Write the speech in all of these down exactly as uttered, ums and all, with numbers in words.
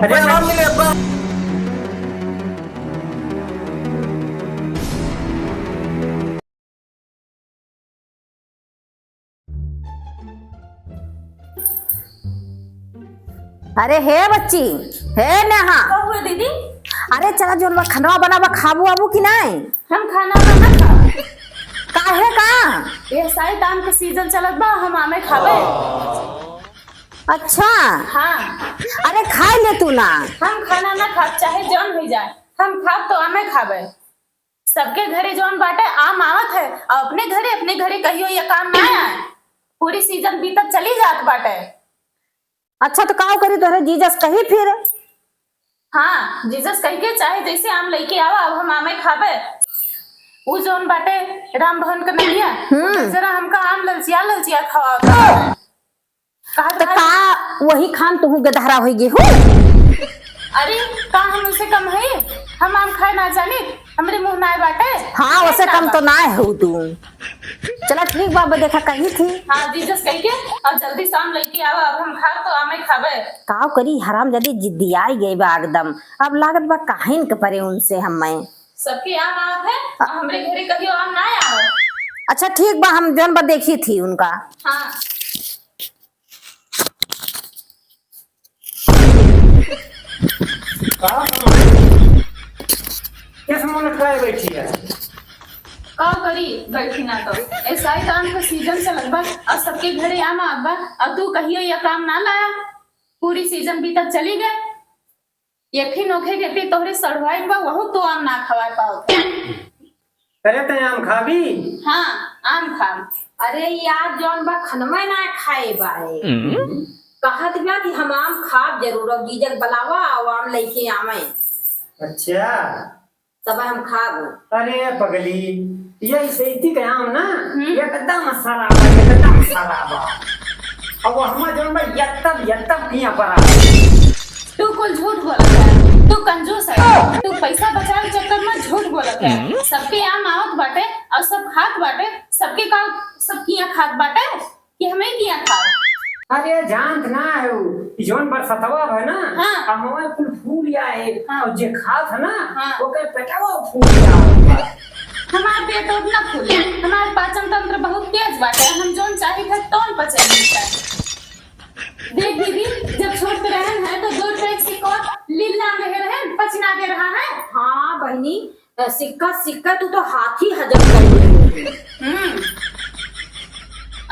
अरे, आराम मिले, अब्बा। अरे हे बच्ची, हे नेहा। का हुआ दीदी? अरे चला, जोन बा खनवा बनाबा, खाबू आबू कि नाय? हम खाना वाना ना खाब। काहे का? ये साइत आम के सीजन चलत बा, हम आमे खाबे। अच्छा। हाँ। अरे खाए ले तू ना। हम खाना ना खाब, चाहे जौन हुई जाए, हम खाब तो आमे खाबे। सबके घरे जौन बाटे आम आवत है, और अपने घरे, अपने घरे कहियो ये काम ना आए। पूरी सीजन बीतत चली जात बाटे। अच्छा, तो का करी, तोहरे जीजस कही फिर? हाँ, जीजस कही के चाहे जैसे आम लेके आवा, अब हम आमे खाबे। उ जौन बाटे राम भवन के नदिया, हम्म। जरा हमका आम ललचिया ललचिया खवावत। कहा तो था? का वही खान तुहू गदहरा होई गे हो? अरे, का हम उसे कम है? हम आम खाए ना जानी, हमरे मुंह नाय बाटे। हाँ, उसे कम तो नाय हो तू। चला ठीक बा, अब देखा कही थी। हाँ, जीजस कही के, और जल्दी से आम लेके आवा, अब हम खाब तो आमे खाबे। काव करी, हरामजादी जिद्दियाई गई बा एकदम। अब लागत बा काहिन के परे उनसे हम मैं। सबके आम आवत है, और हमरे घरे कहियो आम ना आवत। अच्छा ठीक बा, हम जौन बा देखी थी उनका। हाँ। का? कैसे मुंह लटकाए बैठी है? का करी, बैठी ना तो। ऐसा ही तो आम का सीजन चलत बा, और सबके घरे आम आवत बा, और तू कहियो ये काम ना लाया, पूरी सीजन बीतत चली गए। यखी नोखे के पी तोहरे सढ़वाई बा, वहू तो आम ना खवाए पावत। अरे, तैं आम खाबी? हाँ, आम खाब। अरे यार, जौन बा खनवे ना खाए बाए। हम्म। कहत बा कि हम आम खाब जरूर, अब जीजक बलावा, आव आम लइके आवे। अच्छा। तब हम खाब। अरे पगली, ये सैती के आम ना, हम्म। एकदम सराबा, एकदम सराबा। अब वो हमार जौन बा, यत्तब, यत्तब किया परा। तू कुल झूठ बोलत है, तू कंजूस है, तू पैसा बचावे चक्कर में झूठ बोलत है। हम्म। सबके आम आवत बाटे और सब खात बाटे, सबके का, सब किया खात बाटे कि हमें किया खात? अरे जानत ना है वो, जौन बरसतवा है ना, हाँ। अब हमारे कुल फूल आए, हाँ। और जे खात है ना, हाँ। ओकर पेटवा फूल आए। हमार पेट उतना फूले, हमार पाचन तंत्र बहुत तेज बाटे, हम जौन चाही थे तौन पचे लेते। देख दीदी, जब छोट रहन है तो दो रुपए के सिक्का लीला में रहन, पचना दे रहा है। हाँ बहिनी, अ, सिक्का, सिक्का तू तो हाथी हजम कर ले। हम्म।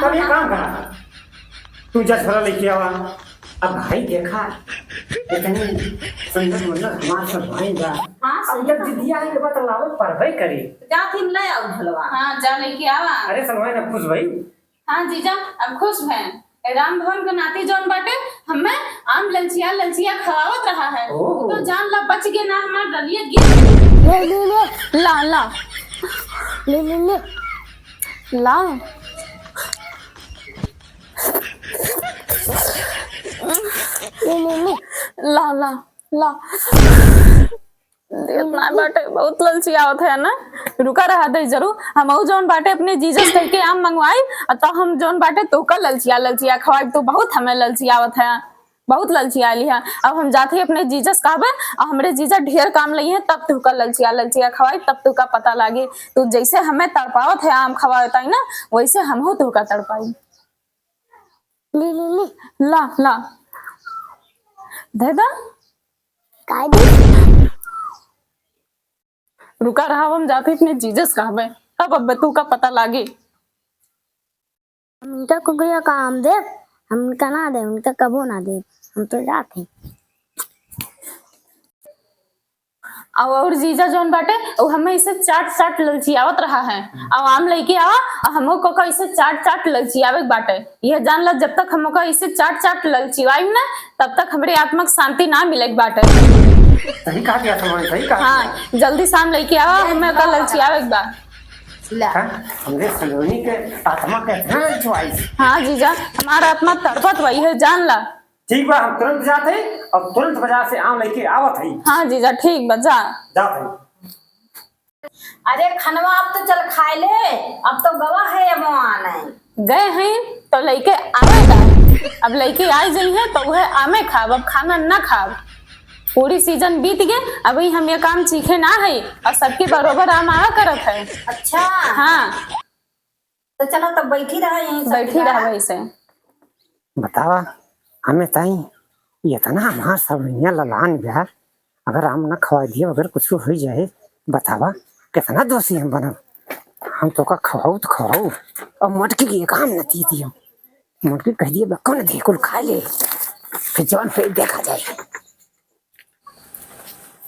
तब ये काम करा, तू जा झोला लेके आवा। अब भाई देखा, इतनी सुंदर मुंदर हमार सब भाई बा। हाँ, अब सही जब बात। जिद्दिया आई के बात लावे परबे करी। जात ही ले आओ झोलवा। हाँ, जा लेके आवा। अरे सलवाई ना खुश भाई। हाँ जीजा, अब खुश भए। राम भवन के नाती जौन बाटे, हमें आम ललचिया ललचिया खवावत रहा है। ओह। तो जान ला बच गए ना हमार डलिया गिर। ले, ले, ले, ला, ला। ले, ले, ले। ला। ले, ले, ले। ला, ला, ला। देत ना बाटे, बहुत ललचियावत है ना। रुका रहा दे जरूर, हमहू जौन बाटे अपने जीजस कह के आम मंगवाई, आ तब हम जौन बाटे तोका ललचिया ललचिया खवाई। तू बहुत हमें ललचियावत है, बहुत ललचिया ली है। अब हम जाते ही अपने जीजस कहबे, और हमरे जीजा ढेर काम लई है, तब तोका ललचिया ललचिया खवाई, तब तोका पता लागी। तू जैसे हमें तड़पावत है आम खवावत आई ना, वैसे हमहू तोका तड़पाई। ले, ले, ले। ला, ला। दे दा। काय दे? रुका रहा, हम जाते अपने जीजस कहबे, तब अब तू का पता लागे। हम इनका कुकरिया का आम दे, हम इनका ना दे, उनका कबो ना दे, हम तो जाते। अब और जीजा जौन बाटे, वो हमें इसे चाट चाट ललचियावत रहा है। अब आम लेके आवा, और हमको का इसे चाट चाट ललचियावे के बाटे। यह जान ला, जब तक हमका इसे चाट चाट ललचिवाई ना, तब तक हमरे आत्मा के शांति ना मिले के बाटे। सही कहा दिया सलमान, सही कहा हाँ, दिया। जल्दी से आम लेके आवा, हमें का ललचियावे के बा। ला। हाँ, हमरे सलोनी के आत्मा के इतना ललचवाई। हाँ जीजा, हमारा आत्मा तड़पत बा, यह जान ला। ठीक बा, हम तुरंत जात हई और तुरंत बाजार से आम लेके आवत हई। हाँ जीजा, ठीक बा, जा। जात हई। अरे खनवा, अब तो चल खाए ले, अब तो गवा है अमवा नहीं। गए हैं तो लेके आवे दा। अब लइके आइ जइहें तो उहे आमे खाब, अब खाना ना खाब। पूरी सीजन बीत गे, अभी हम ये काम सीखे ना है और सबके बरोबर आम आवा करत है। अच्छा। हाँ। तो चलो तब बैठी रहा यहीं सब बैठी रहा वैसे। बतावा, हमें ताई इतना हमार सब ललान बा, अगर आम ना खवाइ दिए, अगर कुछ होइ जाए, बतावा, कितना दोषी हम बनब? हम तोका खवाऊ तो खवाऊ, और मटकी के एक आम ना दी दियो। मटकी कह दिए, "बा, कौन दे, कुल खाइ ले, फिर जौन फिर देखा जाए।"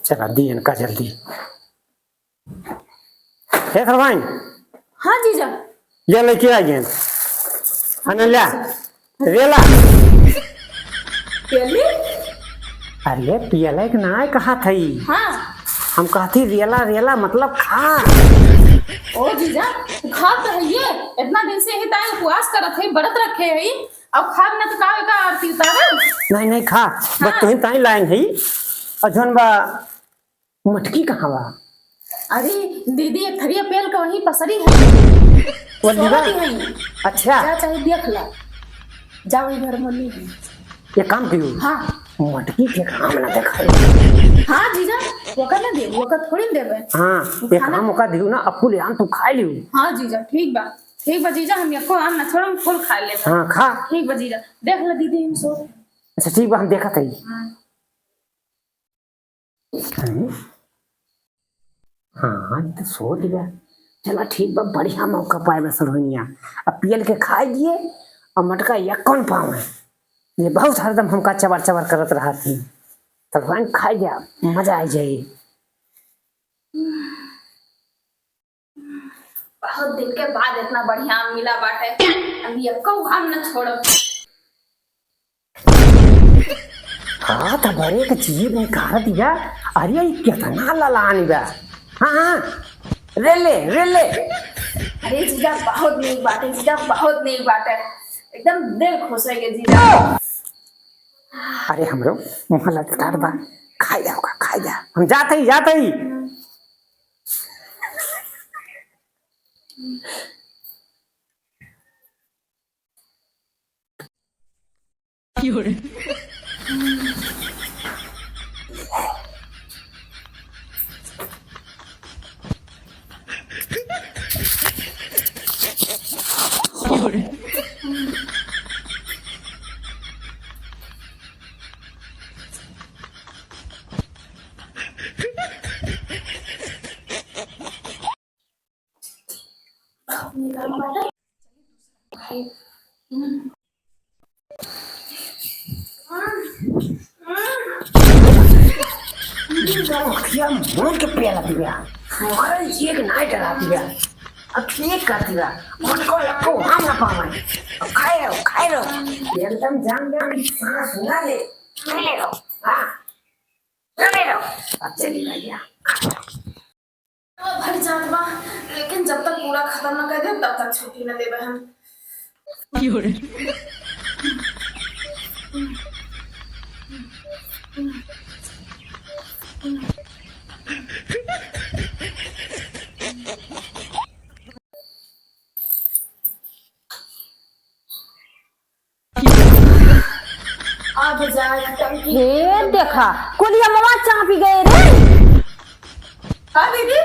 चला, दी इनका जल्दी। हे सरवाइन। हाँ जीजा। ये लइके आ गए। अनल्या, रेला। पियली? अरे पियले के नाय कहा थई। हाँ। हम कहती रेला, रेला मतलब खा। ओ जीजा, तू खा तो है ये। इतना दिन से ही ताई उपवास करत है, व्रत रखे है, अब खाब ना तो का, का आरती उतारब? नहीं, नहीं खा। बस हाँ। तुहिन ताई लाइन है। और जौन बा मटकी कहाँ बा? अरे दीदी, एक थरिया पेल के वहीं पसरी है। वो सोना दीवा? दी है। अच्छा। जा चाहे देख ला। जा वही घर में ली है। ये काम कियो। हाँ। मटकी के काम ना देखा। हाँ जीजा, ओका ना दे, ओका थोड़ी देबे। हाँ, ये खाना काम ओका दियो ना, अब कुल आम तू खाइ लियो। हाँ जीजा, ठीक बा। ठीक बा जीजा, हम एको आम ना छोड़म, कुल खाइ लेब। हाँ, खा। ठीक बा जीजा, देख ला दीदी, हम सो। अच्छा ठीक बा, हम देखत हई। हाँ। हैं? हाँ, ई तो सोत बा। चला ठीक बा, बढ़िया मौका पाए बा सलोनिया। अब पियल के खाइ लिए, अब मटका यक्कन पावे। ये बहुत हरदम हमका चबर चबर करत रहत ही। सलोन खाइ जा, मजा आइ जाई। बहुत दिन के बाद इतना बढ़िया आम मिला बाटे, हम यक्को आम न छोड़ब। का त बरे के चीर निकारत बा। अरे, ई केतना ललान बा। हाँ, हाँ, रेले, रेले। अरे जीजा, बहुत नीक बाटे, जीजा, बहुत नीक बाटे, एकदम दिल खुश होइ गए जीजा। अरे, हमरो मुँह लटकात बा, खाइ जाओ का, खाइ जा, हम जात ही, जात ही। अखिया मूंद के पियला पिया, मगर एक नाई डरा पिया। अब ठीक कर दिया, मुझको लक्को हम ना पावे। अब खाए रहो, खाए रहो, एकदम जान जान की सांस ना ले, ले रहो, हाँ, ले रहो। अब चली भैया। भर जात बा, लेकिन जब तक पूरा खत्म न कर दे, तब तक छुट्टी न देबे हम। अब जाए टंकी। हे देखा, कुलिया मवा चापी गए रे। का दीदी?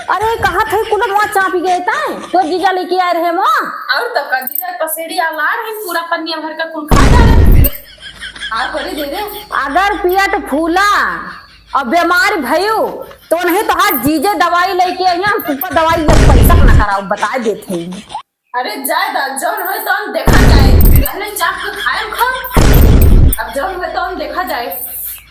अरे, कहा थे कुल मवा चापी गए ताए, तो जीजा लेके आए रहे मवा। और तो का, जीजा पसेरी आलार है, पूरा पन्निया भर का कुल खा डाले। आ करे दे रे। अगर पेट फूला और बीमार भयू, तो नहीं तो हाथ जीजे दवाई लेके आई, हम तुमको दवाई जब पैसा ना कराओ, बता देते हैं। अरे जाए दा, जौन होए तौन देखा जाए। अरे चाप के खाएम खाओ, अब जौन होए तौन देखा जाए।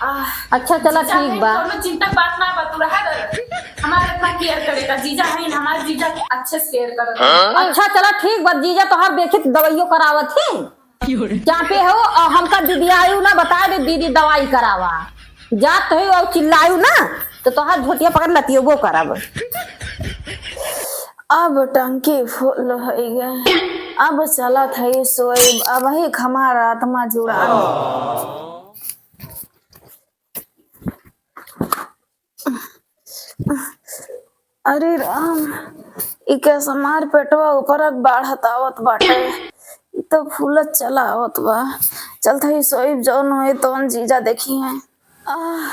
आह, अच्छा, चला, जीजा ठीक है, बा। कौनो चिंता के बात ना बा, तू रहा दे। हमारे इतना केयर करेगा, जीजा है, हमारे जीजा अच्छे से केयर करत है। अच्छा, चला, ठीक बा, जीजा तोहार देखित दवाइयो करावत ही। चापे हो और हमका दीदी आयु ना बताए दे, दीदी दवाई करावा। जात हो और चिल्लायु ना, तो तोहार झोटिया पकड़ लतियोबो करब। अब टंकी फुल होइ गए, अब चलत है सोई, अब ही हमार आत्मा जुड़ा। अरे राम, ई कैसे हमार पेटवा ऊपर बाढ़त आवत बाटे। ई तो फूलत चला आवत बा। चलत ही सोइब, जौन होए तौन जीजा देखिहैं। आह,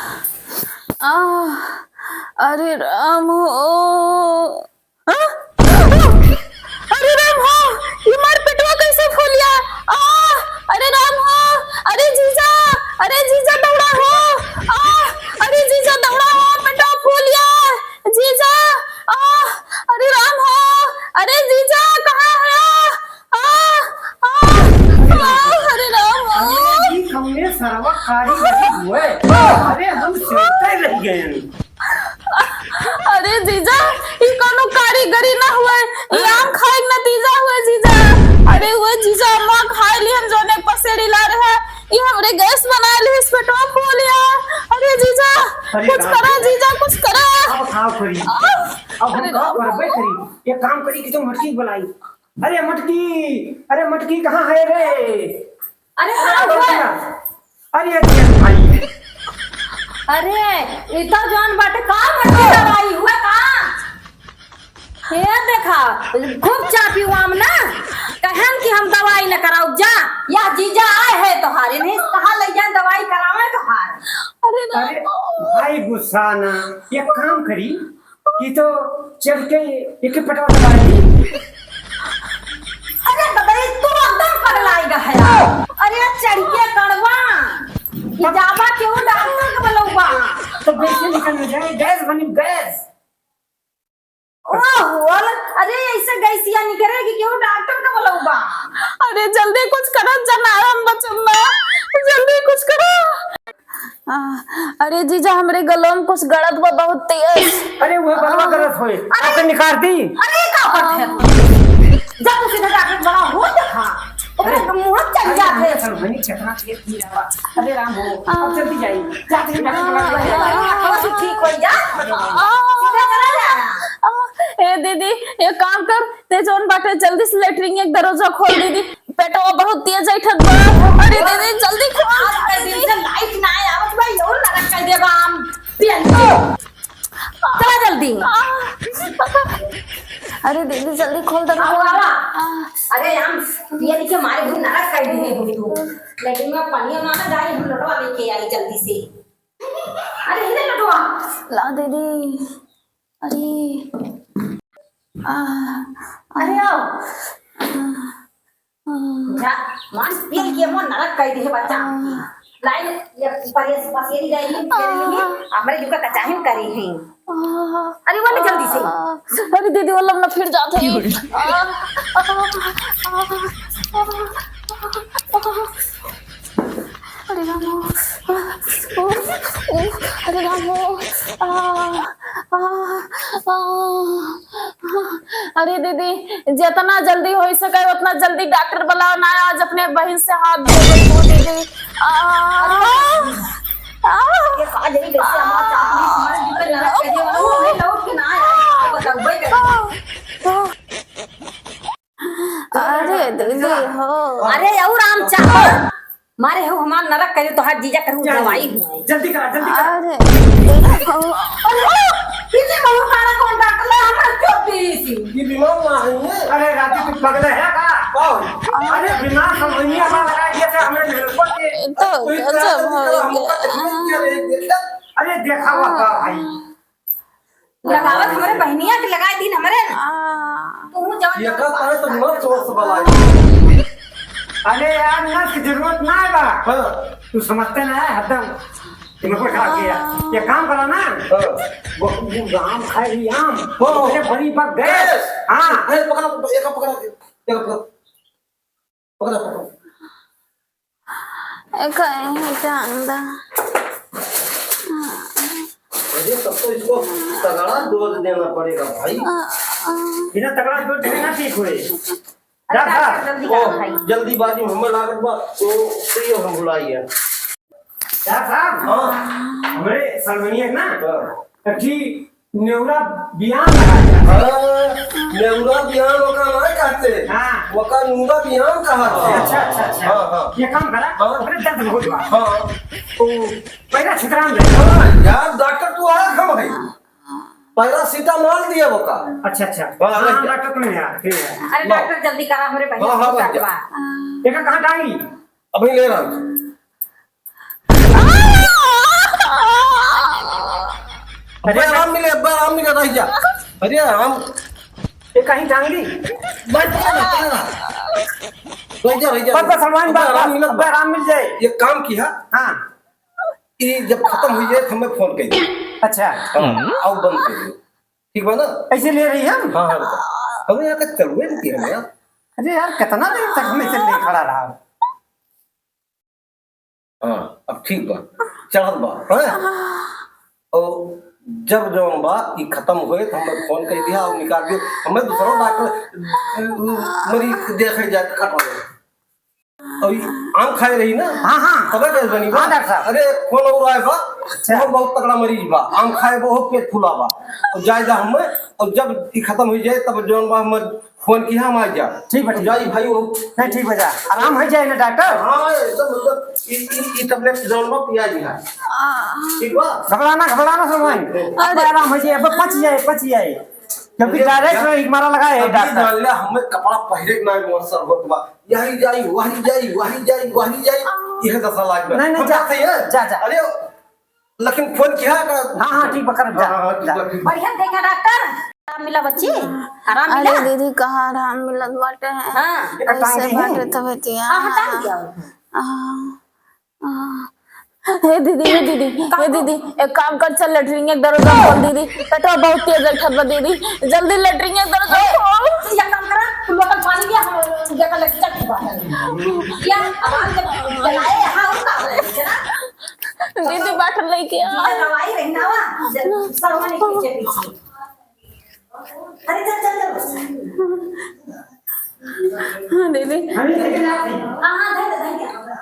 आह, अरे राम हो। हाँ? अरे राम हो, ई मार पेटवा कैसे फूलिया? आह, अरे राम हो, अरे जीजा, अरे जीजा दौड़ा हो। आह, अरे जीजा दौड़ा हो, पेटवा फूलिया। जीजा, आह, अरे राम हो, अरे जीजा कहाँ है? आह, आह, आह, अरे राम हो। अरे जी, हमने सरवा कारीगरी हुए। अरे हम सोते रह गए। अरे जीजा, ई कौनो कारीगरी ना हुए, ई आम खाए के नतीजा हुए जीजा। अरे हुए जीजा, अम्मा खाए लिहन जौने पसेड़ी ला रहे, ई हमरे गैस बना लिहिस, पेटवा फूलिया। अरे जीजा, अरे कुछ राम। करा जीजा, कुछ करा। अब खाओ करी। आह, अब हम अरे का राम। करबे करी? एक काम करी कि तुम मटकी बुलाई। अरे मटकी, अरे मटकी कहाँ है रे? अरे अरे का हुआ? अरे अरे भाई। अरे, ई तो जौन बाटे का मटकी दवाई हुआ का? ये देखा, खूब चापी हुआ हम ना, कहन कि हम दवाई न कराउब जा, या जीजा आए है तोहारे, नहीं कहाँ ले जाए दवाई करावे तोहार। अरे ना। अरे भाई गुस्सा ना, एक काम करी, कि तो चढ़ के एक पटवा दबा दी। अरे बबरी, तू एकदम पगलाई गया है। अरे चढ़ के कड़वा, कि जाबा केहू डॉक्टर के बुलौबा। तो वैसे निकल न जाए, गैस बनी, गैस। ओहो, अरे ऐसे गैसिया निकले कि केहू डॉक्टर के बुलौबा। अरे जल्दी कुछ करो, जनारन बचम्मा, जल्दी कुछ करो। आ, अरे जीजा, हमरे गलवा में कुछ गड़त बा बहुत तेज। अरे, वो गलवा गलत होए। अरे, आपके निकाल दी। अरे, का करत है तू? जब तू सीधा डॉक्टर बड़ा हो देखा, ओकरे अरे, मुंह चल अरे, जात है। अरे, सर, मनी कितना तेज पी रहा। अरे राम हो, अब जल्दी जाई। जाते हैं डॉक्टर बड़ा हो। अरे, अरे, अरे, ठीक हो जा। आ, सीधा चला जा। आ, ए दीदी, एक काम कर, ते जौन बाटे जल्दी से लेटरिन एक दरवाजा खोल दीदी। पेटवा बहुत तेज ऐठत बा। अरे दीदी, जल्दी खोल। आज के दिन से लाइट ना आवत बा, यो नरक कर देबा हम। पियन के। चला जल्दी। अरे दीदी, जल्दी खोल दे। आवा, आवा। अरे हम पियन के मारे भी नरक कर दिए हो तू। लेकिन मैं पनिया मांगा जाई, हम लोटवा लेके आई जल्दी से। अरे इधर लोटवा। ला दीदी। अरे। आ, अरे आओ। आ, आ, जा, मांस पी के मन नरक कर दे बच्चा। आ, लाइन ये परेस पसेरी जाएगी, आ, हमरे जुका कचाहिन करी हैं। आ, अरे वाले जल्दी से। आ, अरे दीदी, वाला ना फिर जाते हैं। आ, आ, आ, आ, आ, आ। अरे राम हो, आ, ओ, ओ, अरे राम हो, आ, आ, आ। अरे दीदी, जितना जल्दी होइ सके उतना जल्दी डॉक्टर बुलाओ ना, आज अपने बहिन से हाथ धो दो दीदी। आ, आ, आ। ये का जरी कैसे हमारा चाकरी तुम्हारे जीवन में लगा के दिया, वो हमें लौट के ना आया, बताओ, भाई, आ, आ। अरे दीदी हो। अरे अउ राम चाहो, मारे हो हमार नरक करे तोहार जीजा करू जल्दी, दवाई हुआ है। जल्दी करा, जल्दी करा। अरे दीदी हो। अरे, पीछे बहुत सारा कौन डॉक्टर है, हमार चुप दी सी। ये बीमार ना है ये। अरे राती तू पगले है का? कौन? अरे बीमार समझिए ना लगा ये से हमें मिलको के। तो कोई गजब तरह हो का गया। मौका देखो, क्या रे, देखा? अरे देखा हुआ का भाई। लगावत हमरे बहिनिया के लगाई दीन हमरे। आ। तू जवन ये का करे तो मत सोच वाला है। अरे यार, नस की जरूरत ना है बा। हाँ। तू समझते ना है, हरदम तुमको खा गया। ये काम करा ना। हाँ। वो, वो आम खाए ही आम। हाँ। अरे बड़ी बक गैस। गैस। हाँ। अरे पकड़ा, एक पकड़ा, एक पकड़ा। पकड़ा, पकड़ा। ए, कहीं है चांदा। अरे, तब तो इसको तगड़ा डोज देना पड़ेगा, भाई। आ, आ। बिना तगड़ा डोज देना ठीक होए। अरे, डॉक्टर साहब, जल्दी आओ, भाई। जल्दीबाजी में हमें लागत बा, तो, तो ये हम बुलाई है। डॉक्टर साहब, हाँ। हमरे सलमनिया ना, हाँ। अच्छी नेउरा बियान लगा दिया। हाँ, नेउरा बियान ओका नाय कहते। हाँ। ओका नूरा बियान कहा थे। अच्छा, अच्छा, अच्छा। हाँ, हाँ। ये काम करा, हाँ। ओकरे दर्द बहुत बा। हाँ। तो पहला छितराम दे। हाँ, यार, डॉक्टर तू आया था भाई। पैरासिटामोल दिया वो का। अच्छा, अच्छा। हाँ, हाँ, हाँ, भैया। डॉक्टर तुम यहाँ, ठीक है। अरे हाँ। डॉक्टर जल्दी करा, हमरे बहिन हाँ, हाँ, को भैया। चलवा। एका कहाँ टांगी? अभी ले रहा हूँ। अरे अब्बा आराम मिले, अब्बा आराम मिले, रह जा। अरे आराम। ये कहीं टांग ली? बैठ जा ना, बैठ जा। रह जा, रह जा। बस, बस, हनुमान अब्बा बाबा, आराम मिले, अब्बा आराम मिल जाए। ये काम किया। हाँ। ये जब खतम हुई जाए, तो हमें फोन करिए। अच्छा। हाँ, आओ बंद करिए। ठीक बा ना? ऐसे ले रही हम? हाँ, हाँ, बेटा। हमें यहाँ तक चलवे नहीं किया यार। अरे यार, कितना देर तक हम ऐसे ले खड़ा रहा? हाँ, अब ठीक बा, चढ़त बा, हाँ? और जब जौन बा, ई खतम होए, तो हमें फोन कर दिया और निकाल दियो। हमें दूसरा डॉक्टर, मरीज देखे जाए, तो खत्म हो जाए। और ई आम खाए रही ना? हाँ, हाँ। तबे कैसे बनी बा? हाँ, डॉक्टर साहब। अरे, फोन और आए बा, अच्छा। बहुत, बहुत तगड़ा मरीज बा, आम खाए, बहुत पेट फूला बा। और जाए जा हमें, और जब ई खतम हो जाए, तब जौन बा, हमें फोन किया, हम आ जा। ठीक बा, ठीक। जाई भाई, वो नहीं, ठीक बा, जा। आराम हो जाए ना डॉक्टर? हाँ, एकदम, मतलब, ई, ई, ई tablet जौन बा, पिया जी है। आ। ठीक बा? घबराना, घबराना सब भाई। अरे। अब आराम हो जाए, अब पच जाए, पच जाए। क्योंकि अरे, direct या-, में एक मारा लगा है अभी डॉक्टर। जान ले, हमें कपड़ा पहिरे के ना है, मोर सर होत बा। यही जाई, वही जाई, वही जाई, वही जाई। यह दशा लाग बा। नहीं, नहीं, हम जा, जाते हैं। जा, जा। अरे, लेकिन फोन किया का? हाँ, हाँ, ठीक बा, करब, जा, हाँ, हाँ, ठीक जा। बा, ठीक बा। बढ़िया देखा डॉक्टर, आराम मिला बच्ची, आराम अरे मिला? दीदी, कहाँ आराम मिलत बाटे? हाँ। ऐसे बाटे तबियतिया। हाँ, हाँ, टांग दिया। आ, आ, हे दीदी, हे दीदी, हे दीदी, एक काम कर, चल लेटरिन के दरवाजा खोल दीदी, पेटवा बहुत तेज उठत बा दीदी, जल्दी लेटरिन के दरवाजा खोल। तू एक काम करा, तू लोटल पानी लिया, हम देखा लड़की का ठीक बात है। या, अब हम जब जलाए, हाँ, और का बोले, है ना? दीदी, बाटल लेके आ। ये दवाई रही ना, वा, जब सरवा नहीं खींचे पीछे। अरे, चल, चल, चल। हाँ, दीदी। हाँ, हाँ, धर, धर, धर।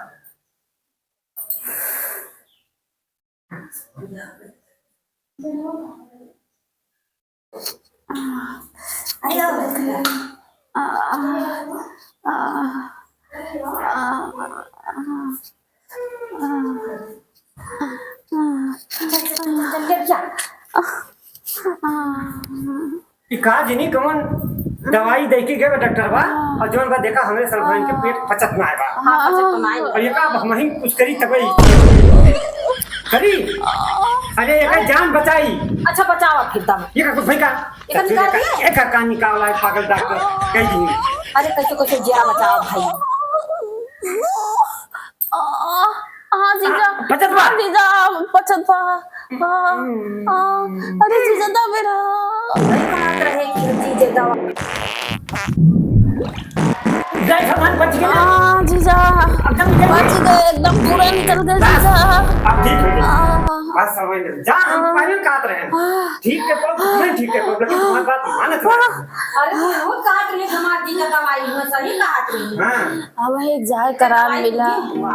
ई का जनी कवन दवाई दे के गए बा डॉक्टर बा, और जौन बा देखा हमरे सलमान के पेट पचत ना बा। हाँ, पचत तो ना बा। और ये का अब हमही कुछ करी तबे करी। अरे एकर जान बचाई। अच्छा बचावा फिर दम। ये का कुछ भाई का? एकर निकाल दिए? एकर का निकाल आए पागल डॉक्टर कह दी। अरे कैसे कैसे जिया बचावा भाई। आ, हाँ, जीजा। पचत बा? हाँ, जीजा, पचत बा। हाँ, हाँ। अरे, जीजा, दबे रहा। गए सामान बच गए। हाँ, जीजा। एकदम निकल बच गए। गए, एकदम पूरा निकल गए, बस। जीजा। अब ठीक हो गया। हाँ। बस समझ गए। जा, हम हाँ। पहले काट रहे हैं। हाँ। ठीक के पाओ, नहीं ठीक के पाओ, लेकिन तुम्हारी बात मानत रहे। अरे, तू बहुत काट रहे हमार जीजा दवाई, मैं सही काट रही हूँ। हाँ। अब है जाए करार दवाई मिला। ठीक हुआ।